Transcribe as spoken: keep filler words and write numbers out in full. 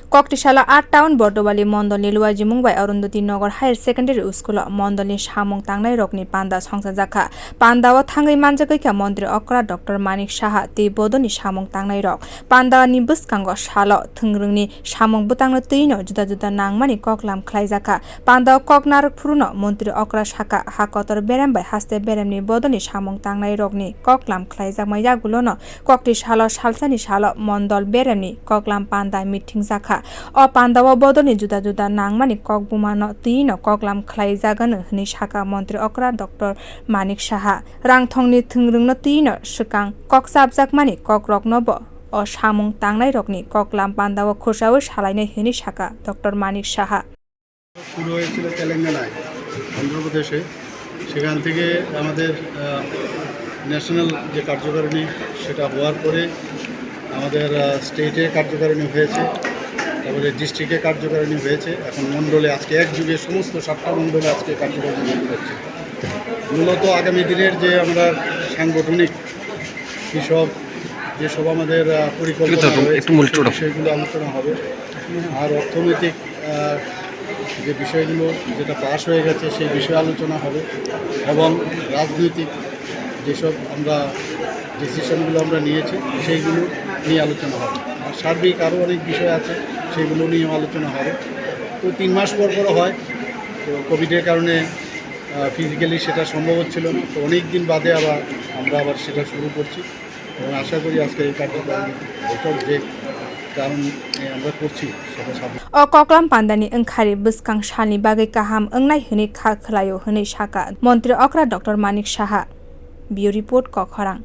Koktisalo R Town Bordowali Mondolni Luajimung bai Arundhati Nagar Higher Secondary School o Mondolni samung tangnai rokni panda songchajakha. Pandao thangwi manjagwikha Montri Okra Doctor Manik Saha tei bodolni samung tangnai rok. Pandani bwskango salo thwngrwngni samung bwtangno twino juda juda nangmani koklam khlaijakha. Pandao kok narwk phuruno Montri Okra sakha, ha kotor berem bai haste beremni bodolni samung tangnai rokni koklam khlaijakma yagulono Koktisalo salsani salo Mondol beremni koklam panda meeting jakha. O pandao bodolni juda juda nangmani kok bumano twino koklam khlaijagano hwnwi sakha Montri Okra Doctor Manik Saha. Rangthongni thwngrwngno twino swkang kok chapjakmani kokroknobo o samung tangnai rokni koklam pandao khursaui salainai hwnwi sakha Doctor Manik Saha. শুরু হয়েছিল তেলেঙ্গানায়, অন্ধ্রপ্রদেশে। সেখান থেকে আমাদের, আহ, ন্যাশনাল যে কার্যকারিণী, সেটা হওয়ার পরে আমাদের, আহ, স্টেটে কার্যকারিণী হয়েছে, তারপরে ডিস্ট্রিক্টে কার্যকারিণী হয়েছে, এখন মণ্ডলে আজকে একযোগে সমস্ত সাতটা মণ্ডলে আজকে কার্যকারিণী হচ্ছে। মূলত আগামী দিনের যে আমরা সাংগঠনিক কৃষক যেসব আমাদের, আহ, পরিকল্পনা একটু, রয়েছে, একটু মনিটর সেই করো। বিষয়গুলো আলোচনা হবে। আর অর্থনৈতিক, আহ, যে বিষয়গুলো যেটা পাস হয়ে গেছে, সেই বিষয়ে আলোচনা হবে এবং রাজনৈতিক যেসব আমরা ডিসিশনগুলো আমরা নিয়েছি, সেইগুলো নিয়ে আলোচনা হবে। আর সার্বিক আরও অনেক বিষয় আছে, সেইগুলো নিয়েও আলোচনা হবে। তো তিন মাস পর পর হয়, তো কোভিডের কারণে, আহ, ফিজিক্যালি সেটা সম্ভব হচ্ছিল না। তো অনেক দিন বাদে আবার আমরা আবার সেটা শুরু করছি। এবং আশা করি আজকের এই কার্যক্রম বৈঠক যে কারণে আমরা করছি সেটা সাফল্য। O koklam pandani wngkhari bwskang salni bagwi kaham wngnai hwnwi kha khwlaio hwnwi sakha Montri Okra Doctor Manik Saha. Bureau Report, Kokhorang.